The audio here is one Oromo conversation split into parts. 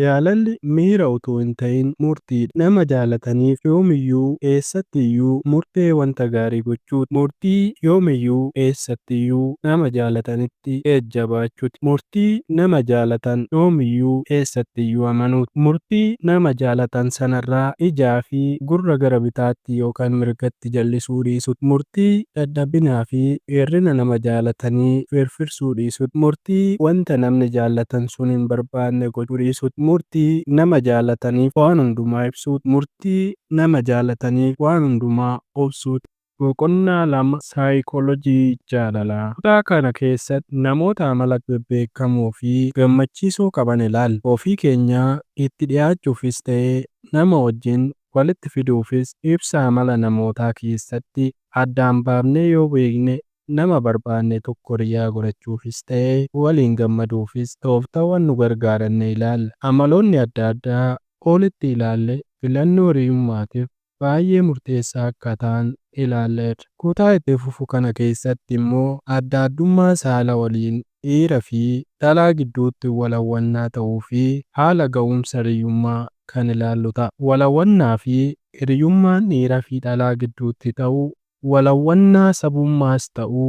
Jaalalli miira utuu hin ta'in murtiidha. Nama jaalataniif yoomiyyuu eessattiyyuu murtee wanta gaarii gochuuti. Murtii yoomiyyuu eessattiyyuu nama jaalatanitti jajjabaachuuti. Murtii nama jaalatan yoomiyyuu eessattiyyuu amanuuti. Murtii nama jaalatan sanarraa ijaa fi gurra gara bitaatti yookaan mirgatti jallisuu dhiisuuti. Murtii dadhabinaa fi hir'ina nama jaalatanii firfirsuu dhiisuuti. Murtii wanta namni jaallatan sun hin barbaanne gochuu dhiisuuti. Murtii nama jaalataniif waan hundumaa ibsuuti. Murtii nama jaalataniif waan hundumaa obsuuti. Boqonnaa 2, Saayikoolojii Jaalalaa. Kutaa kana keessatti namoota amala bebbeekamoo fi gammachiisoo qaban ilaalla. Ofii keenyaa itti dhiyaachuufis ta'e nama wajjin walitti fiduufis ibsa amala namootaa keessatti addaan baafnee yoo beekne nama barbaanne tokko hiriyaa godhachuufis ta'e waliin gammaduufis tooftaawwan nu gargaaran ni ilaalla. Amaloonni adda addaa olitti ilaalle filannoo hiriyummaatiif baay'ee murteessaa akka ta'an ilaalleerra. Kutaa itti fufu kana keessatti immoo adda addummaa saala waliin dhiira fi dhalaa gidduutti wal hawwannaa ta'uu fi haala ga'umsa hiriyummaa kan ilaallu ta'a. Wal hawwannaa fi hiriyummaan dhiira fi dhalaa gidduutti ta'u wal hawwannaa sabummaas ta'u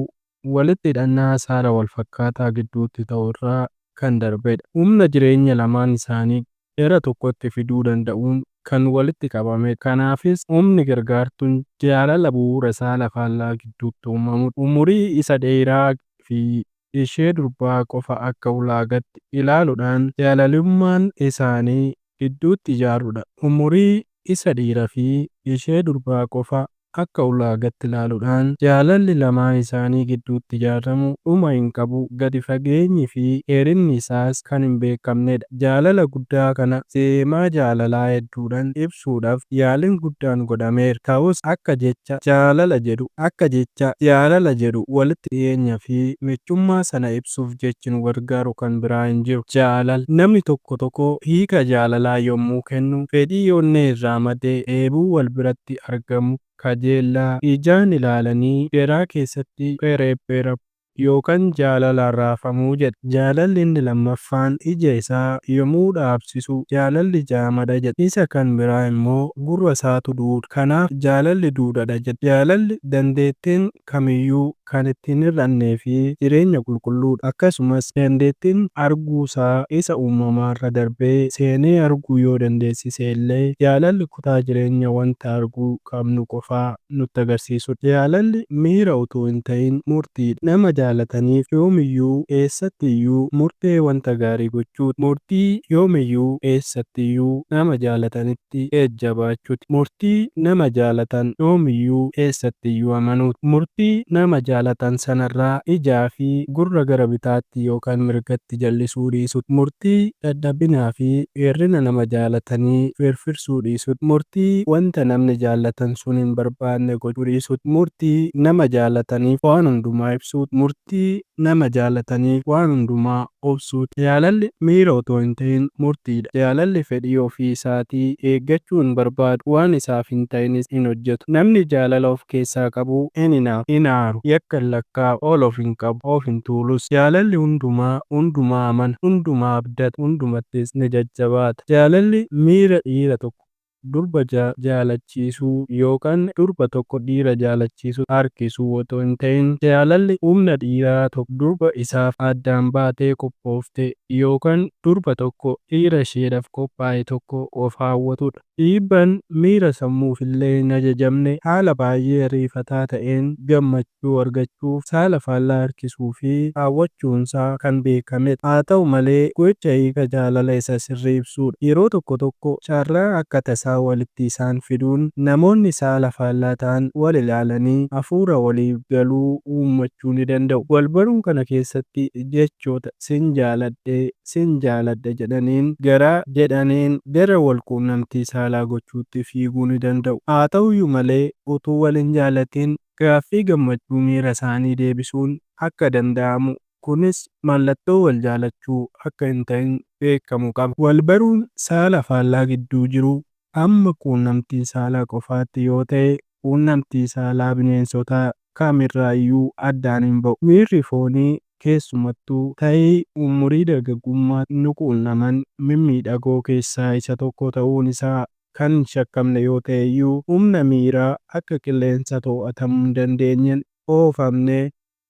walitti hidhannaa saala walfakkaataa gidduutti ta'u irraa kan darbedha. Humna jireenya lamaan isaanii gara tokkotti fiduu danda'uun kan walitti qabamedha. Kanaafis humni gargaartuun jaalala bu'uura saala faallaa gidduutti uumamudha. Umurii isa dheeraa fi ishee durbaa qofa akka ulaagaatti ilaaluudhaan jaalalummaan isaanii gidduutti ijaarudha. Umurii isa dhiira fi ishee durbaa qofa akka ulaagaatti ilaaluudhaan jaalalli lamaan isaanii gidduutti ijaaramu dhuma hin qabu, gadi fageenyi fi dheerinni isaas kan hin beekamnedha. Jaalala guddaa kana zeemaa jaalalaa hedduudhaan ibsuudhaaf yaaliin guddaan godhameera. Ta'us akka jecha jaalala jedhu akka jecha jaalala jedhu walitti dhiyeenya fi michummaa sana ibsuuf jechi nu gargaaru kan biraa hin jiru. Jaalala. Namni tokko tokko hiika jaalalaa yommuu kennu fedhii onnee irraa madde, dheebuu wal biratti argamu, kajeellaa, ijaan ilaalanii garaa keessatti qerepheramu yookaan jaalalaan raafamuu jedha. Jaalalli inni lammaffaan ija isaa yommuu dhaabsisu jaalalli jaamadha jedha. Isa kan biraa immoo gurra isaatu duuda. Kanaaf jaalalli duudadha jedha. Jaalalli dandeettiin kamiyyuu kan itti hin hir'annee fi jireenya qulqulluudha. Akkasumas dandeettiin arguusaa isa uumamaarra darbee seenee arguu yoo dandeessise illee jaalalli kutaa jireenya wanta arguu qabnu qofaa nutti agarsiisudha. Jaalalli miira utuu hin ta'in murtiidha. Nama jaalataniif yoomiyyuu eessattiyyuu murtee wanta gaarii gochuuti. Murtii yoomiyyuu eessattiyyuu nama jaalatanitti jajjabaachuuti. Murtii nama jaalatan yoomiyyuu eessattiyyuu amanuuti. Murtii nama jaalatan sanarraa ijaa fi gurra gara bitaatti yookaan mirgatti jallisuu dhiisuuti. Murtii dadhabinaa fi hir'ina nama jaalatanii firfirsuu dhiisuuti. Murtii wanta namni jaallatan sun hin barbaanne gochuu dhiisuuti. Murtii nama jaalataniif waan hundumaa ibsuuti. Murtii nama jaalataniif waan hundumaa obsuuti. Jaalalli miira otoo hin ta'in murtiidha. Jaalalli fedhii ofii isaatii eeggachuu hin barbaadu, waan isaaf hin ta'inis hin hojjetu. Namni jaalala of keessaa qabu hin hinaafu, hin aaru, yakka hin lakkaa'u, ol of hin qabu, of hin tuulus. Jaalalli hundumaa hundumaa amana, hundumaa abdata, hundumattis ni jajjabaata. Jaalalli miira dhiira tokko durba jaalachiisuu yookaan durba tokko dhiira jaalachiisutti harkisuu otoo hin ta'in jaalalli humna dhiiraa tokko durba isaaf addaan baatee qophoofte yookaan durba tokko dhiira isheedhaaf qophaa'e tokko of hawwatudha. Dhiibbaan miira sammuufillee hin ajajamne haala baay'ee ariifataa ta'een gammachuu argachuuf saala faallaa harkisuu fi hawwachuunsaa kan beekamedha. Haa ta'u malee gocha hiika jaalala isa sirrii ibsudha. Yeroo tokko tokko carraa akka tasaa walitti isaan fiduun namoonni saala faallaa ta'an wal ilaalanii hafuura waliif galuu uummachuu ni danda'u. Wal baruu kana keessatti jechoota sin jaaladhe, sin jaaladha jedhaniin gara jedhaniin gara wal quunnamtii saalaa gochuutti fiiguu ni danda'u. Haa ta'uyyuu malee utuu wal hin jaalatin gaaffii gammachuu miira isaanii deebisuun akka danda'amu kunis mallattoo wal jaalachuu akka hin ta'in beekamu qaba. Wal baruun saala faallaa gidduu jiru hamma quunnamtii saalaa qofaatti yoo ta'e quunnamtii saalaa bineensota kamirraayyuu addaan hin ba'u. Miirri foonii keessumattuu ta'ii umurii dargaggummaatti nu quunnaman mimmiidhagoo keessaa isa tokko ta'uun isaa kan hin shakkamne yoo ta'e iyyuu, humna miiraa akka qilleensa to'atamuu hin dandeenyeen oofamnee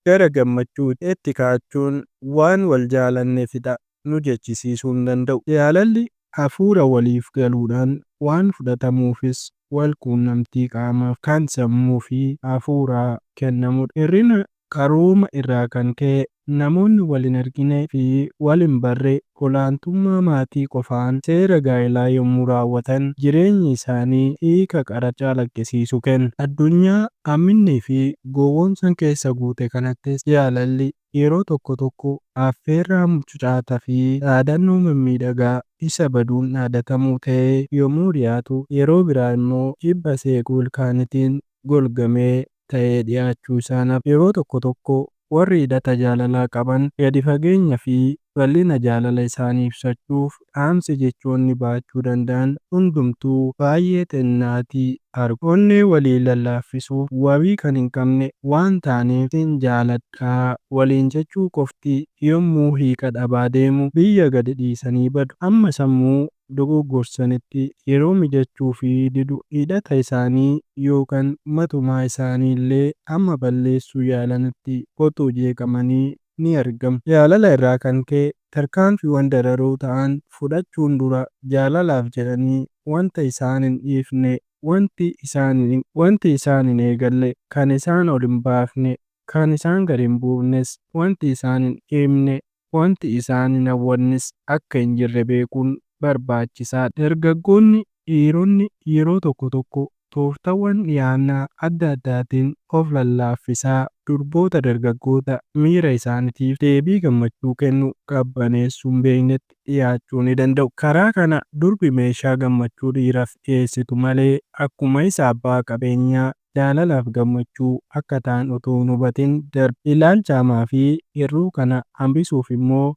gara gammachuutti itti kaachuun waan wal jaalanneefidha nu jechisiisuu hin danda'u. Jaalalli hafuura waliif galuudhaan waan fudhatamuufis wal quunnamtii qaamaaf, kan sammuu fi hafuuraa kennamudha. Hir'ina qarooma irraa kan ka'e namoonni wal hin argine fi wal hin barre olaantummaa maatii qofaan seera gaa'elaa yommuu raawwatan jireenyi isaanii hiika qara calaqqisiisu kenna. Addunyaa hamminnii fi gowwoomsaan keessa guute kanattis jaalalli yeroo tokko tokko affeerraa mucucaataa fi dhaadannoo mimmiidhagaa isa baduun dhaadatamuu ta'ee yommuu dhiyaatu, yeroo biraa immoo jibba seequu ilkaaniitiin golgamee ta'ee dhiyaachuu isaa hin hafu. Yeroo tokko tokko warri hidhata jaalalaa qaban gadi fageenya fi bal'ina jaalala isaanii ibsachuuf dhaamsi jechoonni baachuu danda'an hundumtuu baay'ee xinnaatii argu. Onnee walii lallaaffisuuf wabii kan hin qabne waan taaneef sin jaaladha waliin jechuu qofti yommuu hiika dhabaa deemu biyya gadi dhiisanii badu. Hamma sammuu dogoggorsanitti yeroo mijachuufii didu hidhata isaanii yookaan matumaa isaanii illee hamma balleessuu yaalanitti otuu jeeqamanii ni argamu. Jaalala irraa kan ka'e tarkaanfiiwwan dararoo ta'an fudhachuun dura jaalalaaf jedhanii wanta isaan hin dhiifne, wanti isaan hin eegalle, kan isaan ol hin baafne, kan isaan gad hin buufnes, wanti isaan hin himne, wanti isaan hin hawwannes akka hin jirre beekuun barbaachisaadha. Dargaggoonni dhiironni yeroo tokko tokko tooftaawwan dhiyaannaa adda addaatiin of lallaaffisaa durboota dargaggoota miira isaaniitiif deebii gammachuu kennu qabbaneessuu hin beeknetti dhiyaachuu ni danda'u. Karaa kana durbi meeshaa gammachuu dhiiraaf dhiyeessitu malee akkuma isa abbaa qabeenyaa jaalalaaf gammachuu akka ta'an utuu hin hubatin darbu. Ilaalcha hamaa fi hir'uu kana hambisuuf immoo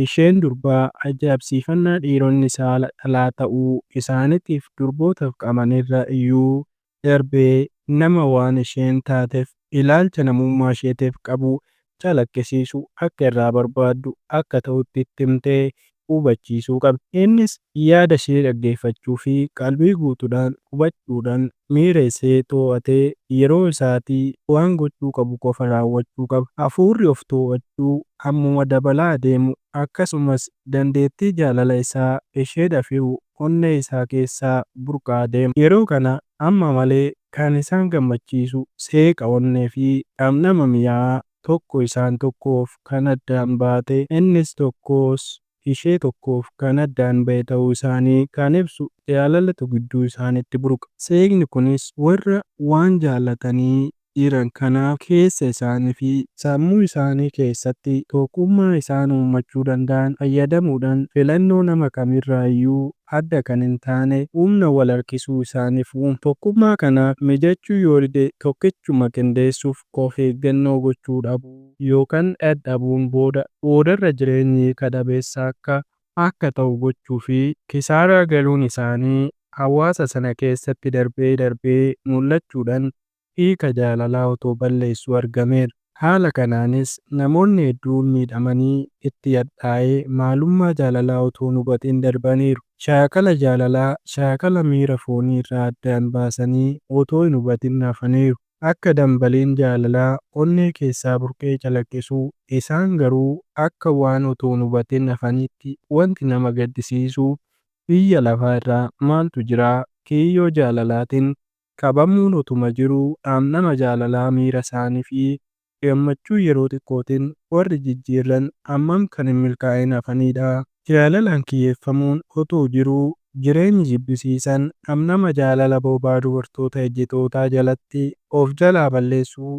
isheen durbaa ajaa'ibsiifannaa dhiironni saala dhalaa ta'uu isaaniitiif durbootaaf qaban irra iyyuu darbee nama waan isheen taateef ilaalcha namummaa isheetiif qabu calaqqisiisu akka irraa barbaaddu akka ta'utti itti himtee hubachiisuu qabdi. Innis yaada ishee dhaggeeffachuu fi qalbii guutuudhaan hubachuudhaan miira ishee to'atee yeroo isaatii waan gochuu qabu qofa raawwachuu qaba. Hafuurri of to'achuu hammuma dabalaa adeemu akkasumas dandeettii jaalala isaa isheedhaaf hiru onnee isaa keessaa burqaa adeema. Yeroo kana amma malee kan isaan gammachiisu seeqa onnee fi dhamdhama mi'aawaa tokko isaan tokkoof kan addaan baate innis tokkos ishee tokkoof kan addaan ba'e ta'uu isaanii kan ibsu jaalalatu gidduu isaaniitti burqa. Seeqni kunis warra waan jaallatanii jiran kanaaf keessa isaanii fi sammuu isaanii keessatti tokkummaa isaan uummachuu danda'an fayyadamuudhaan filannoo nama kamirraa iyyuu adda kan hin taane humna wal harkisuu isaaniif uuma. Tokkummaa kanaaf mijachuu yoo dide tokkichuma qindeessuuf of eeggannoo gochuu dhabuu yookaan dadhabuun boodarra jireenyi hiika dhabeessa akka ta'u gochuu fi kisaaraa galuun isaanii hawaasa sana keessatti darbee darbee mul'achuudhaan hiika jaalalaa otoo balleessuu argameera. Haala kanaanis namoonni hedduun miidhamanii itti hadhaa'ee maalummaa jaalalaa otoo hin hubatin darbaniiru. Shaakala jaalalaa shaakala miira foonii irraa addaan baasanii otoo hin hubatin hafaniiru. Akka dambaliin jaalalaa onnee keessaa burqee calaqqisu isaan garuu akka waan otoo hin hubatin hafaniitti wanti nama gaddisiisu biyya lafaa irraa maaltu jiraa? Kiyyoo jaalalaatiin qabamuun otuma jiruu dhamdhama jaalalaa miira isaanii fi gammachuu yeroo xiqqootiin warri jijjiirran hammam kan hin milkaa'in hafanidha. Jaalalaan kiyyeeffamuun otoo jiruu jireenyi jibbisiisaan dhamdhama jaalala bobaa dubartoota ejjitootaa jalatti of jalaa balleessuu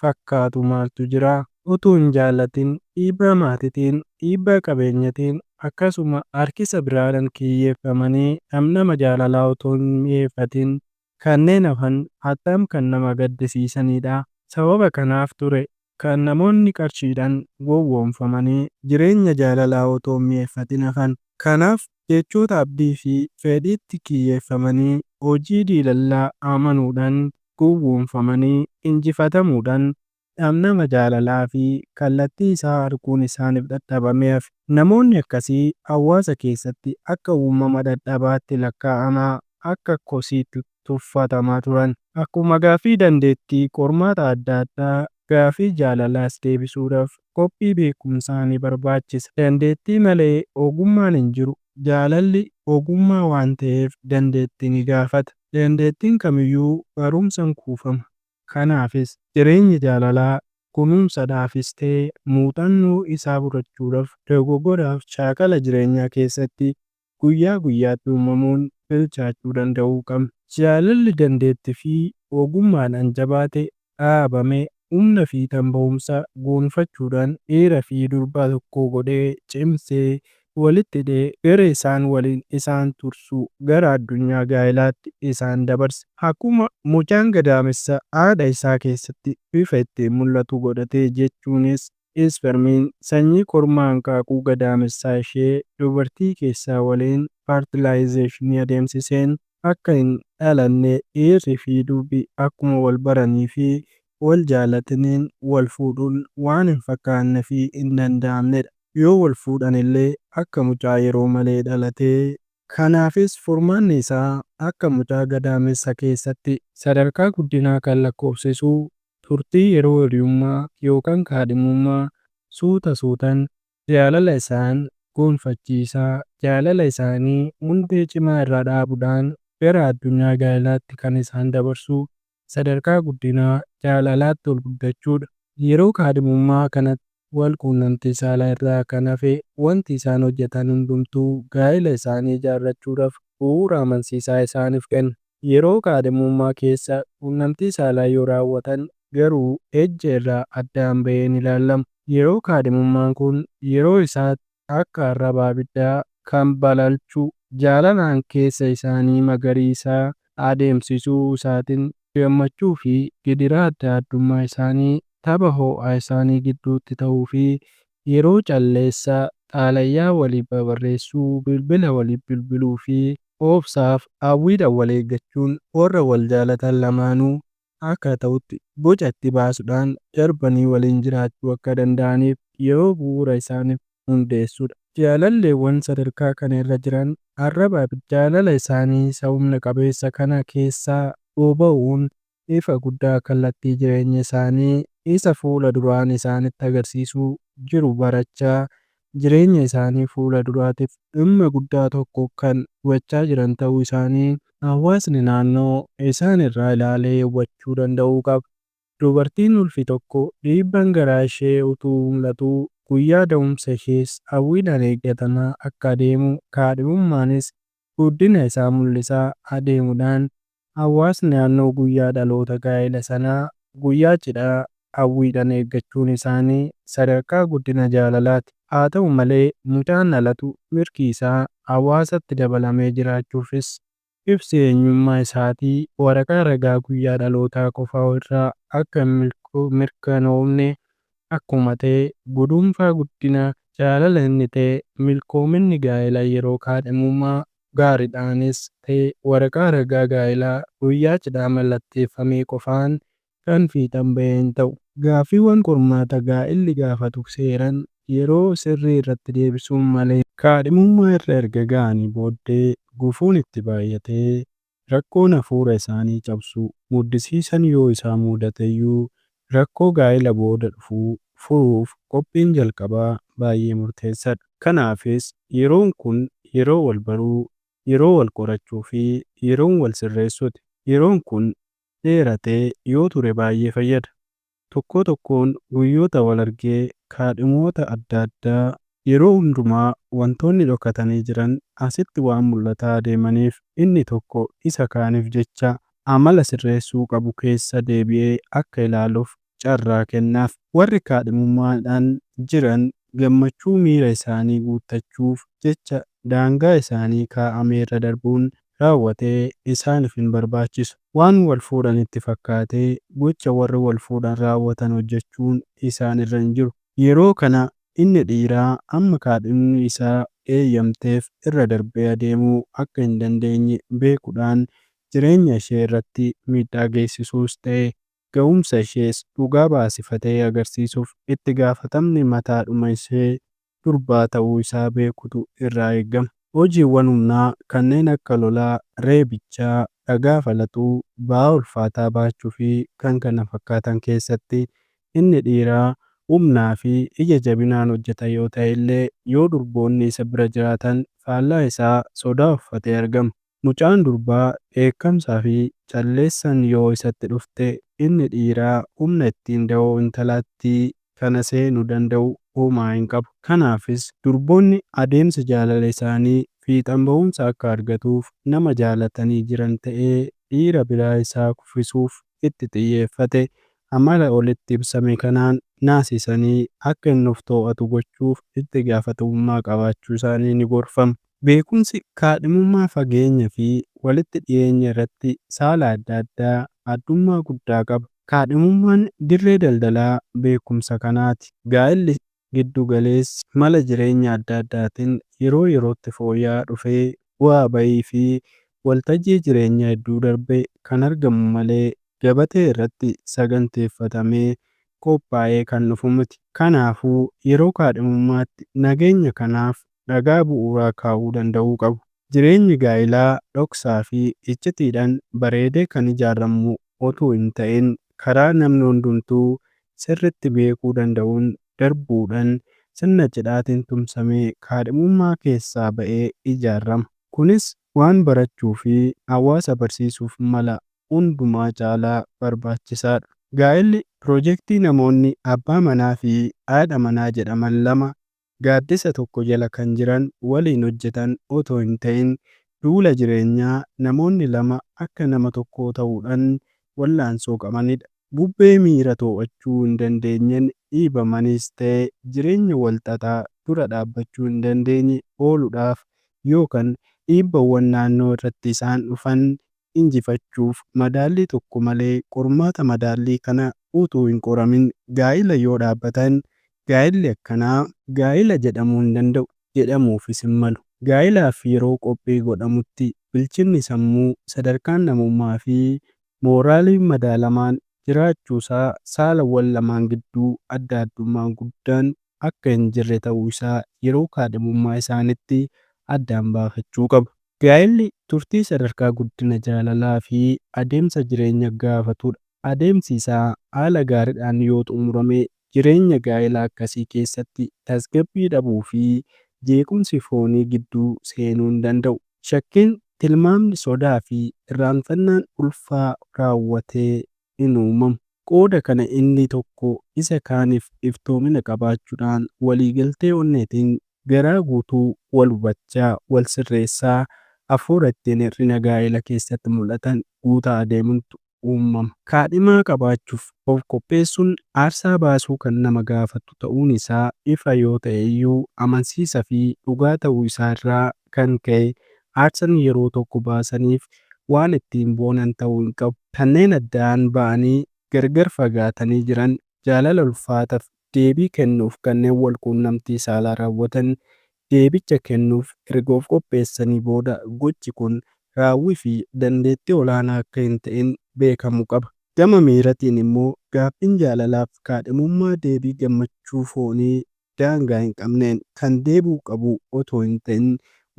fakkaatu maaltu jira? Utuu hin jaallatin dhiibbaa maatiitiin, dhiibbaa qabeenyatiin akkasuma harkisa biraadhaan kiyyeeffamanii dhamdhama jaalalaa otoo hin mi'eeffatin kanneen hafan attam kan nama gaddisiisanidha. Sababa kanaaf ture kan namoonni qarshiidhaan gowwoomfamanii jireenya jaalalaa otoo hin mi'eeffatin hafan. Kanaaf jechoota abdii fi fedhiitti kiyyeeffamanii hojii diilallaa amanuudhaan gowwoomfamanii injifatamuudhaan dhamdhama jaalalaa fi kallattii isaa arguun isaaniif dadhabamee hafe. Namoonni akkasii hawaasa keessatti akka uumama dadhabaatti lakkaa'amaa, akka kosiitti tuffatamaa turan. Akkuma gaaffii dandeettii qormaata adda addaa gaaffii jaalalaas deebisuudhaaf qophii beekumsaa ni barbaachisa. Dandeettii malee ogummaan hin jiru. Jaalalli ogummaa waan ta'eef dandeettii ni gaafata. Dandeettiin kamiyyuu barumsaan kuufama. Kanaafis jireenyi jaalalaa kunuunsadhaafis ta'e muuxannoo isaa fudhachuudhaaf dogoggoraaf shaakala jireenyaa keessatti guyyaa guyyaatti uumamuun bilchaachuu danda'uu qabna. Jaalalli dandeettii fi ogummaadhaan jabaate dhaabame humna fiixaan ba'umsa gonfachuudhaan dhiira fi durba tokko godhee cimsee walitti hidhee gara isaan waliin isaan tursu gara addunyaa gaa'ilaatti isaan dabarsa. Akkuma mucaan gadaamessa haadha isaa keessatti bifa ittiin mul'atu godhatee jechuunis ispermiin sanyii kormaa hanqaaquu gadaamessaa ishee dubartii keessaa waliin fertilization adeemsiseen akka hin dhalanne dhiirri fi durbi akkuma wal baranii fi wal jaalataniin wal fuudhuun waan hin fakkaanne fi hin danda'amnedha. Yoo wal fuudhan illee akka mucaa yeroo malee dhalatee. Kanaafis furmaanni isaa akka mucaa gadaamessa keessatti sadarkaa guddinaa kan lakkoofsisu turtii yeroo hiriyummaa yookaan kaadhimummaa suuta suutaan jaalala isaan gonfachiisaa jaalala isaanii hundee cimaa irra dhaabuudhaan gara addunyaa gaa'ilaatti kan isaan dabarsu sadarkaa guddinaa jaalalaatti ol guddachuudha. Yeroo kaadhimummaa kanatti wal quunnamtii saalaa irraa kan hafe wanti isaan hojjetan hundumtuu gaa'ila isaanii ijaarrachuudhaaf bu'uura amansiisaa isaaniif kenna. Yeroo kaadhimummaa keessa quunnamtii saalaa yoo raawwatan garuu ejja irraa addaan ba'ee hin ilaalamu. Yeroo kaadhimummaan kun yeroo isaatti akka arraba abiddaa kan balalchu jaalalaan keessa isaanii magariisaa adeemsisuu isaatiin gammachuu fi gidiraa adda addummaa isaanii tapha ho'aa isaanii gidduutti ta'uu fi yeroo calleessaa xaalayaa waliif babarreessuu, bilbila waliif bilbiluu fi obsaaf hawwiidhaan wal eeggachuun warra wal jaalatan lamaanuu akka ta'utti boca itti baasuudhaan darbanii waliin jiraachuu akka danda'aniif yeroo bu'uura isaaniif hundeessudha. Jaalalleewwan sadarkaa kana irra jiran arraba jaalala isaanii isa humna qabeessa kana keessaa boba'uun ifa guddaa kallattii jireenya isaanii isa fuula duraan isaanitti agarsiisuu jiru barachaa jireenya isaanii fuula duraatiif dhimma guddaa tokko kan hubachaa jiran ta'uu isaanii hawaasni naannoo isaan irraa ilaalee hubachuu danda'uu qaba. Dubartiin ulfi tokko dhiibbaan garaa ishee utuu mul'atuu guyyaa da'umsa ishees hawwiidhaan eeggatamaa akka adeemu kaadhimummaanis guddina isaa mul'isaa adeemuudhaan hawaasni naannoo guyyaa dhaloota gaa'ela sanaa guyyaa cidhaa hawwiidhaan eeggachuun isaanii sadarkaa guddina jaalalaati. Haa ta'u malee mucaan dhalatu mirgi isaa hawaasatti dabalamee jiraachuufis ibsi eenyummaa isaatii waraqaa ragaa guyyaa dhalootaa qofa irraa akka hin mirkanoofne akkuma ta'e guduunfaa guddina jaalala inni ta'e milkoominni gaa'ela yeroo kaadhimummaa gaariidhaanis ta'e waraqaa ragaa gaa'elaa guyyaa cidhaa mallatteeffame qofaan kan fiixaan ba'e hin ta'u. Gaaffiiwwan qormaata gaa'elli gaafatu seeraan yeroo sirrii irratti deebisuun malee. Kaadhimummaa irra erga ga'anii booddee gufuun itti baay'atee rakkoon hafuura isaanii cabsu muddisiisaan yoo isaan mudateyyuu rakkoo gaa'ela booda dhufu furuuf qophiin jalqabaa baay'ee murteessaadha. Kanaafis yeroon kun yeroo wal baruu, yeroo wal qorachuu fi yeroo wal sirreessuuti. Yeroon kun dheeratee yoo ture baay'ee fayyada. Tokkoo tokkoon guyyoota wal argee kaadhimoota adda addaa yeroo hundumaa wantoonni dhokatanii jiran asitti waan mul'ataa adeemaniif inni tokko isa kaaniif jecha amala sirreessuu qabu keessa deebi'ee akka ilaaluuf carraa kennaaf. Warri kaadhimummaadhaan jiran gammachuu miira isaanii guuttachuuf jecha daangaa isaanii kaa'ame irra darbuun raawwatee isaaniif hin barbaachisu. Waan wal fuudhan itti fakkaatee gocha warri wal fuudhan raawwatan hojjechuun isaan irra hin jiru. Yeroo kana inni dhiiraa hamma kaadhimni isaa eeyyamteef irra darbee adeemuu akka hin dandeenye beekuudhaan jireenya ishee irratti miidhaa geessisuus ta'e ga'umsa ishees dhugaa baasifatee agarsiisuuf itti gaafatamni mataadhuma ishee durbaa ta'uu isaa beekuutu irraa eegama. Hojiiwwan humnaa kanneen akka lolaa, reebichaa, dhagaa falaxuu, ba'aa ulfaataa baachuufi kan kana fakkaatan keessatti inni dhiiraa humnaafi ija jabinaan hojjeta yoo ta'ellee yoo durboonni isa bira jiraatan faallaa isaa sodaa uffatee argama. Mucaan durbaa dheekkamsaafi calleessaan yoo isatti dhufte inni dhiiraa humna ittiin dawoo intalattii kana seenuu danda'u homaa hinqabu. Kanaafis durboonni adeemsi jaalala isaanii fiixaan ba'umsa akka argatuuf nama jaalatanii jiran ta'ee dhiira biraa isaa kuffisuuf itti xiyyeeffate amala olitti ibsame kanaan naasisanii akka inni of too'atu gochuuf itti gaafatamummaa qabaachuu isaanii nigorfamu. Beekumsi kaadhimummaa fageenya fi walitti dhiyeenya irratti saala adda addaa addummaa guddaa qaba. Kaadhimummaan dirree daldalaa beekumsa kanaati. Gaa'elli giddu galeessi mala jireenyaa adda addaatiin yeroo yerootti fooyya'aa dhufee bu'aa ba'ii fi waltajjii jireenyaa hedduu darbee kan argamu malee gabatee irratti saganteeffatamee qophaa'ee kan dhufu miti. Kanaafuu yeroo kaadhimummaatti nageenya kanaaf dhagaa bu'uuraa kaa'uu danda'uu qabu. Jireenyi gaa'elaa dhoksaa fi iccitiidhaan bareedee kan ijaaramu otuu hin ta'in karaa namni hundumtuu sirriitti beekuu danda'uun darbuudhaan sirna cidhaatiin tumsamee kaadhimummaa keessaa ba'ee ijaarama. Kunis waan barachuu fi hawaasa barsiisuuf mala hundumaa caalaa barbaachisaadha. Gaa'elli piroojektii namoonni abbaa manaa fi haadha manaa jedhaman lama gaaddisa tokko jala kan jiran waliin hojjetan otoo hin ta'in duula jireenyaa namoonni lama akka nama tokkoo ta'uudhaan wal'aansoo qabanidha. Bubbee miira too'achuu hin dandeenyeen dhiibamaniis ta'e jireenya wal xaxaa dura dhaabbachuu hin dandeenye ooluudhaaf yookaan dhiibbawwan naannoo irratti isaan dhufan injifachuuf madaallii tokko malee qormaata madaallii kana utuu hin qoramin gaa'ila yoo dhaabbatan gaa'illi akkanaa gaa'ila jedhamuu hin danda'u, jedhamuufis hin malu. Gaa'ilaaf yeroo qophii godhamutti bilchinni sammuu, sadarkaan namummaa fi mooraaliin madaalamaan jiraachuusaa saalawwan lamaan gidduu adda addummaan guddaan akka hin jirre ta'uu isaa yeroo kaadhimummaa isaaniitti addaan baafachuu qabu. Gaa'elli turtii sadarkaa guddina jaalalaa fi adeemsa jireenya gaafatudha. Adeemsi isaa haala gaariidhaan yoo xumurame jireenya gaa'ela akkasii keessatti tasgabbii dhabuu fi jeequmsi foonii gidduu seenuu hin danda'u. Shakkiin, tilmaamni, sodaa fi irraanfannaan ulfaa raawwatee hin uumamu. Qooda kana inni tokko isa kaaniif iftoomina qabaachuudhaan waliigaltee onneetiin garaa guutuu wal hubachaa, wal sirreessaa, hafuura ittiin hir'ina gaa'ela keessatti mul'atan guutaa adeemutu uumama. Kaadhimaa qabaachuuf of qopheessuun aarsaa baasuu kan nama gaafatu ta'uun isaa ifa yoo ta'e iyyuu amansiisaa fi dhugaa ta'uu isaa irraa kan ka'e aarsaan yeroo tokko baasaniif waan ittiin boonan ta'uu hin qabu. Kanneen addaan ba'anii gargar fagaatanii jiran jaalala ulfaataaf deebii kennuuf kanneen wal quunnamtii saalaa raawwatan deebicha kennuuf erga of qopheessanii booda gochi kun raawwii fi dandeettii olaanaa akka hin ta'in beekamuu qaba. Gama miiratiin immoo gaaffiin jaalalaaf kaadhimummaa deebii gammachuu foonii daangaa hin qabneen kan deebi'uu qabu otoo hin ta'in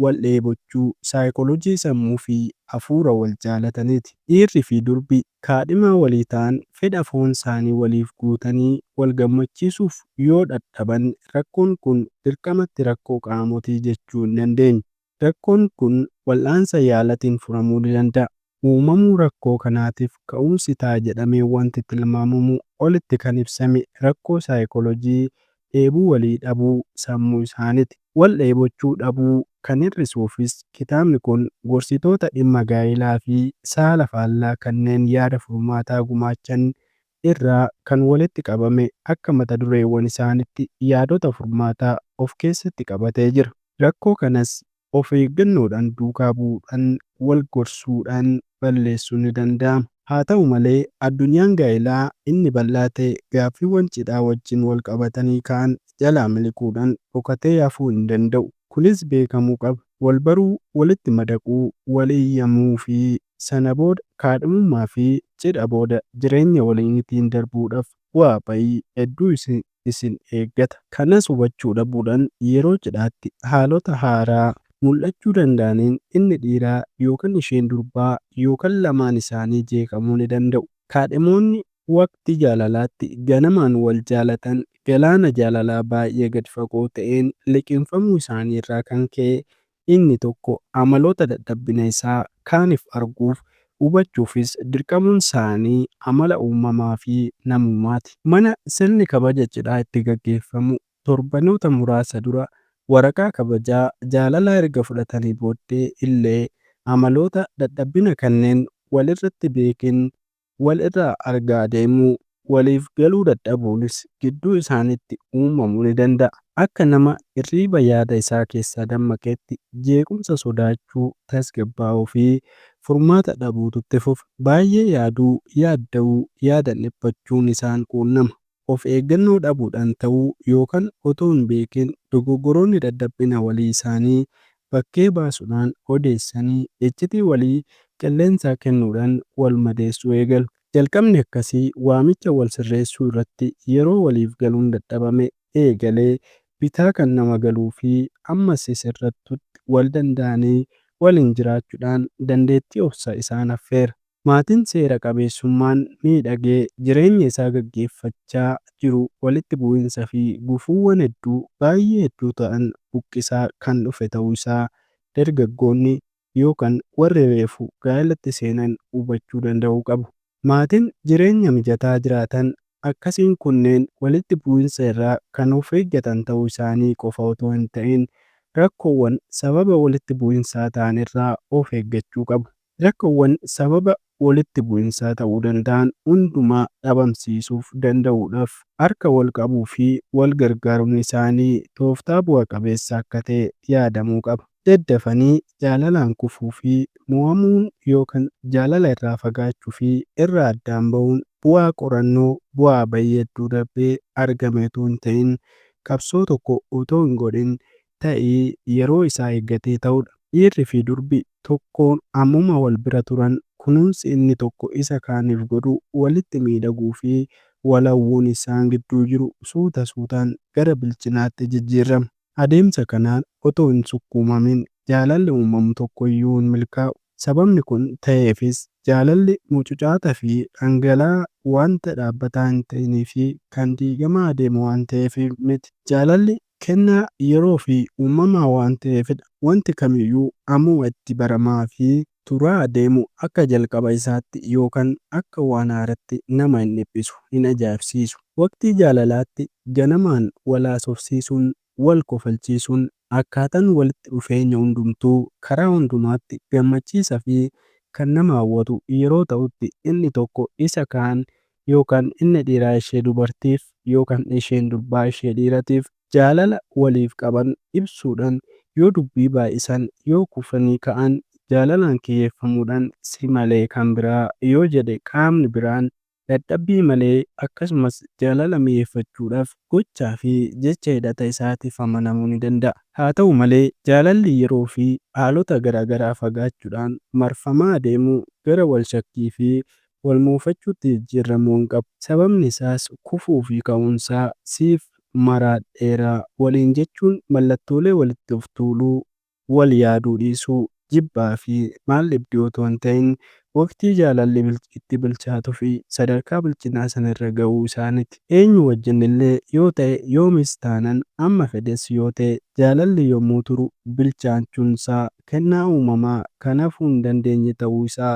wal dheebochuu saayikolojii sammuu fi hafuura wal jaalataniiti. Dhiirri fi durbi kaadhimaa walii ta'an fedha foon isaanii waliif guutanii wal gammachiisuuf yoo dhadhaban rakkoon kun dirqamatti rakkoo qaamotii jechuu hin dandeenyu. Rakkoon kun wal'aansa yaalatiin furamuu ni danda'a. Uumamuu rakkoo kanaatiif ka'umsi ta'a jedhamee wanti tilmaamamu olitti kan ibsame rakkoo saayikolojii dheebuu walii dhabuu sammuu isaaniiti. Wal dheebochuu dhabuu kan hir'isuufis kitaabni kun gorsitoota dhimma gaa'elaa fi saala faallaa kanneen yaada furmaataa gumaachan irraa kan walitti qabame akka mata dureewwan isaaniitti yaadota furmaataa of keessatti qabatee jira. Rakkoo kanas of eeggannoodhaan duukaa bu'uudhaan wal gorsuudhaan balleessuun ni danda'ama. Haa ta'u malee addunyaan gaa'elaa inni bal'aa ta'e gaaffiiwwan cidhaa wajjin wal qabatanii ka'an jalaa miliquudhaan dhokatee hafuu hin danda'u. Kunis beekamuu qaba. Wal baruu, walitti madaquu, wal eeyyamuu fi sana booda kaadhimummaa fi cidha booda jireenya waliiniitiin darbuudhaaf bu'aa ba'ii hedduu isin eeggata. Kanas hubachuu dhabuudhaan yeroo cidhaatti haalota haaraa mul'achuu danda'aniin inni dhiiraa yookan isheen durbaa yookan lamaan isaanii jeeqamuu ni danda'u. Kaadhimoonni waqtii jaalalaatti ganamaan wal jaalatan galaana jaalalaa baay'ee gad fagoo ta'een liqimfamuu isaanii irraa kan ka'e inni tokko amaloota dadhabbina isaa kaaniif arguuf, hubachuufis dirqamuun saanii amala uumamaa fi namummaati. Mana sirni kabaja cidhaa itti gaggeeffamu torbanoota muraasa dura waraqaa kabajaa jaalalaa erga fudhatanii booddee illee amaloota dadhabbina kanneen wal irratti beekin wal irraa argaa adeemuu. Waliif galuu dadhabuunis gidduu isaaniitti uumamuu ni danda'a. Akka nama hirriiba yaada isaa keessaa dammaqeetti jeequmsa sodaachuu, tasgabbaa'uu fi furmaata dhabuutu itti fufa. Baay'ee yaaduu, yaadda'uu, yaadan dhiphachuun isaan quunnama. Of eeggannoo dhabuudhaan ta'uu yookan otoo hin beekin dogoggoroonni dadhabbina walii isaanii bakkee baasuudhaan odeessanii iccitii walii qilleensaa kennuudhaan wal madeessuu eegalu. Jalqabni akkasii waamicha wal sirreessuu irratti yeroo waliif galuun dadhabame eegalee bitaa kan nama galuu fi amma sisirratutti wal danda'anii waliin jiraachuudhaan dandeettii obsa isaan affeera. Maatiin seera qabeessummaan miidhagee jireenya isaa gaggeeffachaa jiru walitti bu'insa fi gufuuwwan hedduu baay'ee hedduu ta'an buqqisaa kan dhufe ta'uu isaa dargaggoonni yookan warri reefu gaa'elatti seenan hubachuu danda'uu qabu. Maatiin jireenya mijataa jiraatan akkasiin kunneen walitti bu'insa irraa kan of eeggatan ta'uu isaanii qofa otoo hin ta'in rakkoowwan sababa walitti bu'insaa ta'an irraa of eeggachuu qabu. Rakkoowwan sababa walitti bu'insaa ta'uu danda'an hundumaa dhabamsiisuuf danda'uudhaaf harka wal qabuu fi wal gargaaruun isaanii tooftaa bu'a qabeessa akka ta'e yaadamuu qaba. Daddafanii jaalalaan kufuu fi mo'amuun yookan jaalala irraa fagaachuu fi irraa addaan ba'uun bu'aa qorannoo bu'aa ba'ii hedduu darbee argame utuu hin ta'in qabsoo tokko otoo hin godhin ta'ii yeroo isaa eeggatee ta'udha. Dhiirri fi durbi tokko ammuma wal bira turan kunuunsi inni tokko isa kaaniif godhu, walitti miidhaguu fi wal hawwuun isaan gidduu jiru suuta suutaan gara bilchinaatti jijjiirama. Adeemsa kanaan otoo hin sukkuumamin jaalalli uumamu tokko iyyuu hin milkaa'u. Sababni kun ta'eefis jaalalli mucucaataa fi dhangala'aa wanta dhaabbataa hin ta'inii fi kan diigamaa adeemu waan ta'eef miti. Jaalalli kennaa yeroo fi uumamaa waan ta'eefidha. Wanti kamiyyuu ammuma itti baramaa fi turaa adeemu akka jalqaba isaatti yookan akka waan haaratti nama hin dhiphisu, hin ajaa'ibsiisu. Waqtii jaalalaatti ganamaan wal haasofsiisuun, wal kofalchiisuun, akkaatan walitti dhufeenya hundumtuu karaa hundumaatti gammachiisa fi kan nama hawwatu yeroo ta'utti inni tokko isa kaan yookan inni dhiiraa ishee dubartiif yookan isheen durbaa ishee dhiiratiif jaalala waliif qaban ibsuudhaan yoo dubbii baay'isan, yoo kufanii ka'an jaalalaan kiyyeeffamuudhaan si malee kan biraa yoo jedhe qaamni biraan dadhabbii malee akkasumas jaalala mi'eeffachuudhaaf gochaa fi jecha hidhata isaatiif amanamuu ni danda'a. Haa ta'u malee jaalalli yeroo fi haalota garaagaraa fagaachuudhaan marfamaa adeemu gara wal shakkii fi wal muufachuutti jijjiirramuu hin qabu. Sababni isaas kufuu fi ka'uunsaa siif maraadheera waliin jechuun mallattoolee walitti of tuuluu, wal yaaduu dhiisuu, jibbaa fi maal dhibdee otoo hin ta'in waqtii jaalalli itti bilchaatuu fi sadarkaa bilchinaa sana irra ga'uu isaaniiti. Eenyu wajjin illee yoo ta'e yoomis taanan amma fedhes yoo ta'e jaalalli yommuu turu bilchaachuunsaa kennaa uumamaa kan hafuu hin dandeenye ta'uu isaa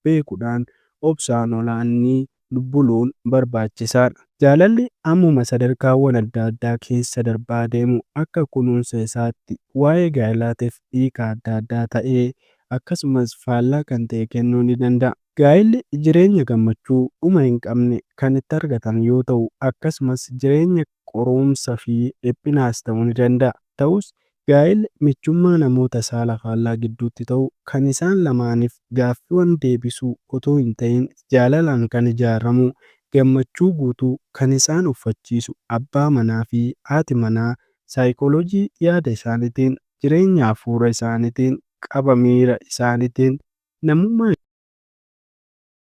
beekuudhaan obsaan olaanii buluun barbaachisaadha. Jaalalli ammuma sadarkaawwan adda addaa keessa darbaa adeemu akka kunuunsa isaatti waa'ee gaa'elaatiif hiika adda addaa ta'ee akkasumas faallaa kan ta'e kennuu ni danda'a. Gaa'elli jireenya gammachuu dhuma hin qabne kan itti argatan yoo ta'u akkasumas jireenya qorumsa fi dhiphinaas ta'uu ni danda'a. Ta'us gaa'elli michummaa namoota saala faallaa gidduutti ta'u kan isaan lamaaniif gaaffiiwwan deebisuu otoo hin ta'in jaalalaan kan ijaaramu gammachuu guutuu kan isaan uffachiisu abbaa manaa fi haati manaa saayikooloojii yaada isaaniitiin Jireenya hafuura isaaniitiin, qaba miira isaaniitiin, namummaa